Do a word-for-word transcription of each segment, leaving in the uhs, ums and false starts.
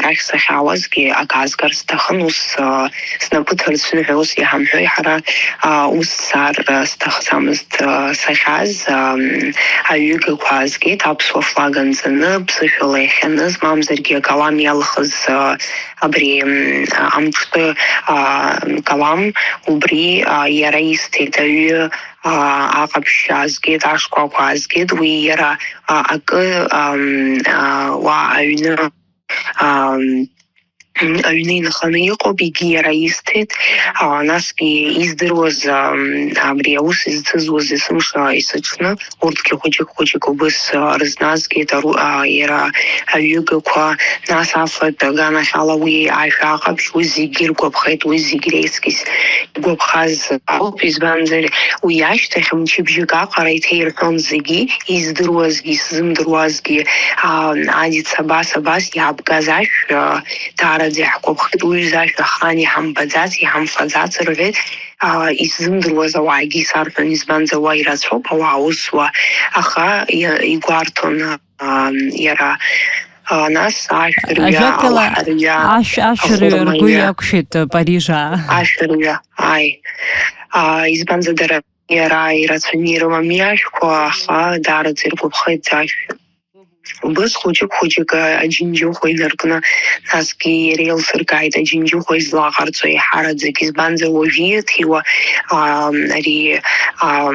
Арахь сахьаауазгьы акы аазгар сҭахын, ус, а, снапы ҭарцәны ҳәа ус иҳамҳәои ҳара, а, ус сцар, а, сҭахӡамызт, а, сахьааз, ам, аҩыгақәа аазгеит, аԥсуа флаг анҵаны, ԥсышәала иахьаныз, мамзаргьы акалам иалхыз, а, абри, м, амҿтәы, а, калам, убри, а, иара исҭеит, аҩы, а, аҟаԥшь аазгеит, ашкәакәа аазгеит, уи иара, а, акы, ам, а, уа аҩны, ам, аҩны инханы иҟоуп, егьи иара исҭеит, а, насгьы издыруаз, ам, абри аус изцызуаз есымша есыҽны, урҭгьы хәыҷык-хәыҷык убыс, а, рызназгеит, ару-, а, иара аҩыгақәа, нас афатә аганахьала уи ашәа аҟаԥшь, уи зегьы иргәаԥхеит, уи зегь реизгьы игәаԥхаз ауп, избанзар, уи ашьҭахь мчыбжьык аҟара иҭаирҳәон зегьы, издыруазгьы, исзымдыруазгьы, а, Адица абас, абас иаабгаз ашә, а, даараӡа иаҳгәаԥхеит, уҩыза ашә ахаан иҳамбаӡац, иҳамфаӡац рҳәеит, а, исзымдыруаз ауаагьы исарҳәон, избанзар, уа ирацәоуп ауаа аус зуа, аха иа-, игәарҭон, а, иара, а, нас ашәырҩа, ажәакала, алаҳарҩа, ашә-, ашәырҩа ргәы ахәырмаҩа. Иақәшәеит, а, Парижаа. Ашәырҩа, ааи. А, избанзар, дара иара ирацәаны ирымами ашәқәа, аха даараӡа иргәаԥхеит ашә. Убыс хәыҷык-хәыҷык, а, аџьынџьыхәа инаркны, насгьы иара еилсыркааит аџьынџьыхәа излаҟарҵо еиҳараӡак, избанзар, уажә ииҭиуа, а, ари, а,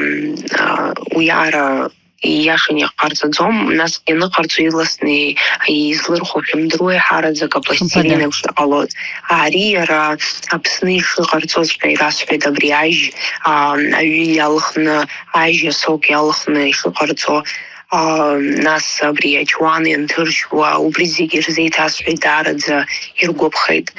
а, уи ара ииашаны иҟарҵаӡом, насгьы аныҟарҵо иласны излырхәо шәымдыруеи, ҳараӡак апластилин Хымԥада. Еиԥш иҟалоит. Ари иара Аԥсны ишыҟарҵоҵәҟьа ирасҳәеит абри ажь, аа, аҩы иалхны, ажь асок иалхны ишыҟарҵо, аа, нас абри ачуан ианҭыршьуа, убри зегьы ирзеиҭасҳәеит даараӡа иргәаԥхеит.